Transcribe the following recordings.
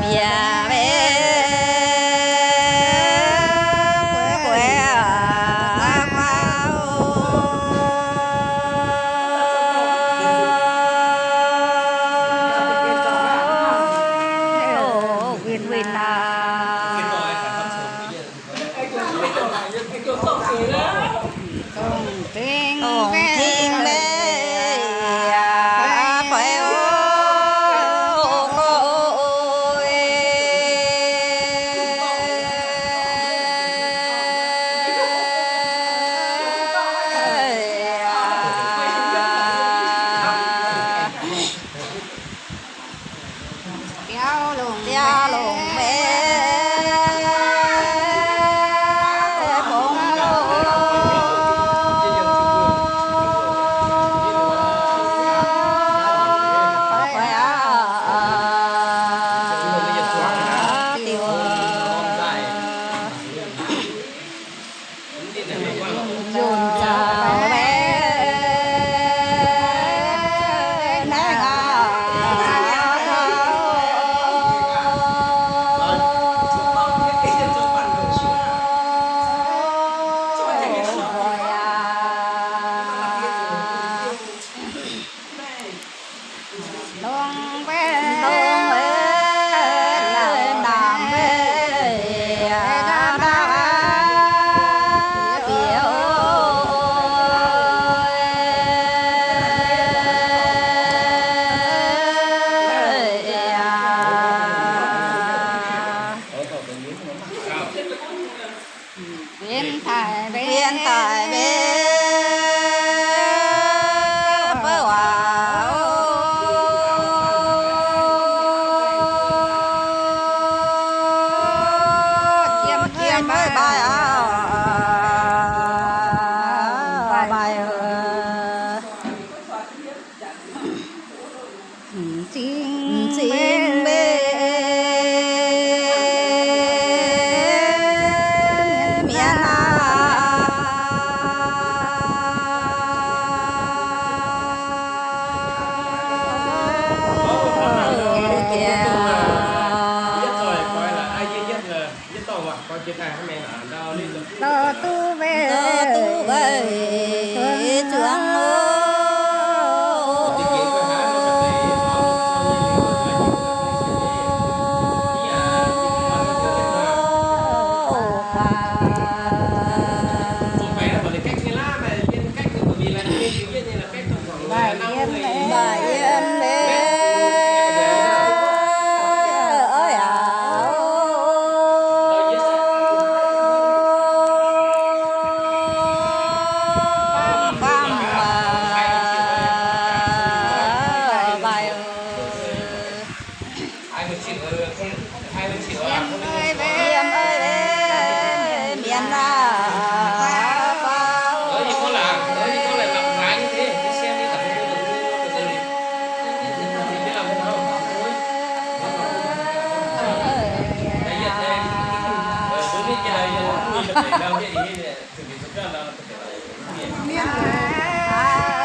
Bieqc mv, Wien taaih mbe, beuv waac, jiem jiem maiv maaih auv, maaih m'zing mbe, mienv aac. Dorh duqv weic zuangx oc. Maaih yiem, maaih yiem, yiem, yiem, mienv aac.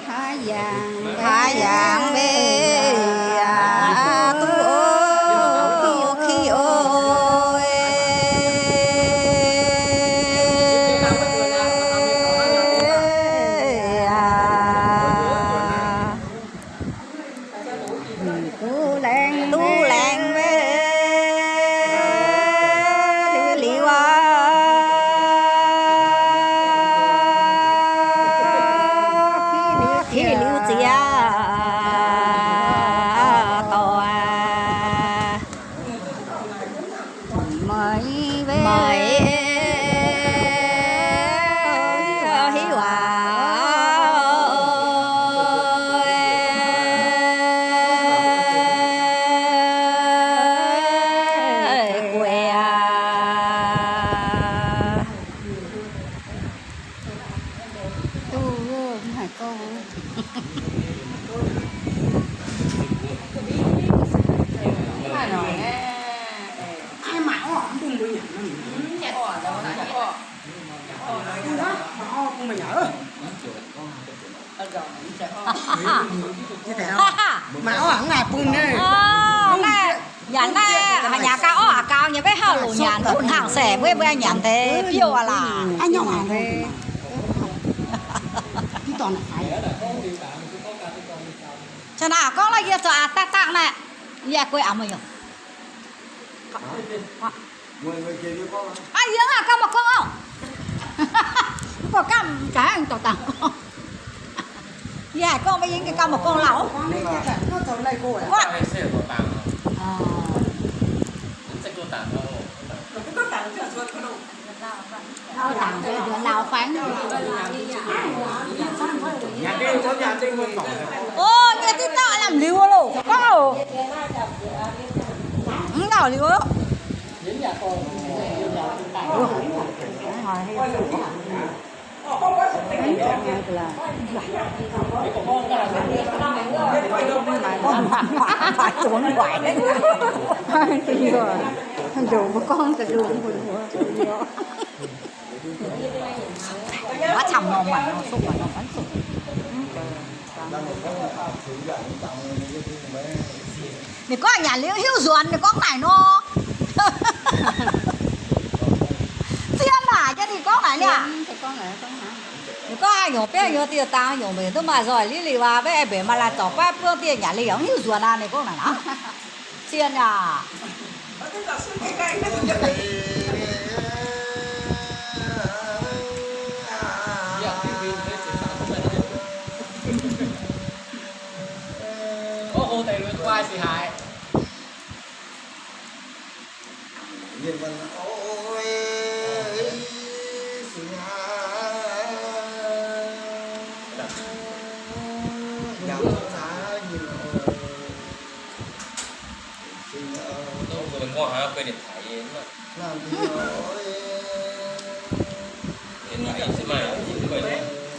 Haaix yaangh mbe yaac duqv oc, ki oc. Duqv laengz, duqv laengz mbe liuz aac. Liuz ziex dorh maiv hiuv aac. Gueix aac. Duqv mv haiz gorngv. Maaih orv, mv haih bun naaiv. Nyanc naaiv, haaix nyanc gauh orv aqc gauh nyei, maiv hauh loc nyanc, bun hnangv se mbuo mbuo nyanc deix biouv aqv laac. Caux naaic gorngv lorqc, yie zoux aqc daaih dangh naaiv, yie guei aqc mueiz nyungc. Aa, yie hnangv gauh maiv gorngv orqc. Mv gorngv ganh za'gengh dorh dangh gorngv. Yie haiz gorngv maiv yie gauh maiv gorngv lauh. O, nyei diqv dauh lamh liuz loh, gorngv oc. Mv dauh liuz. Mbuo camv norm mangc nor, sopv mangc nor, mv zuqc. Ninh gorngv nyanc liuz hiuv nzuonx, ninh gorngv naaic nor. Zien aac, jiex ninh gorngv naaic liuz. Ninh gorngv haaix nyungc biauv nyei dieh dangh nyungc mbenc duqv maaih nzoih liuz liuz aqv, maiv aengx mbenc maaih laanh zorc baav buangv dieh nyanc liuz yaac mv hiuv nzuonx aqv, ninh gorngv naaic aqv. Zien aac.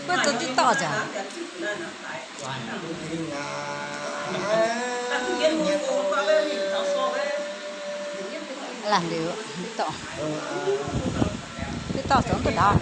Mbuo zoux diqv dorh ziangx. Laanh liuz, diqv dorh, diqv dorh zoux duqv ndaauv.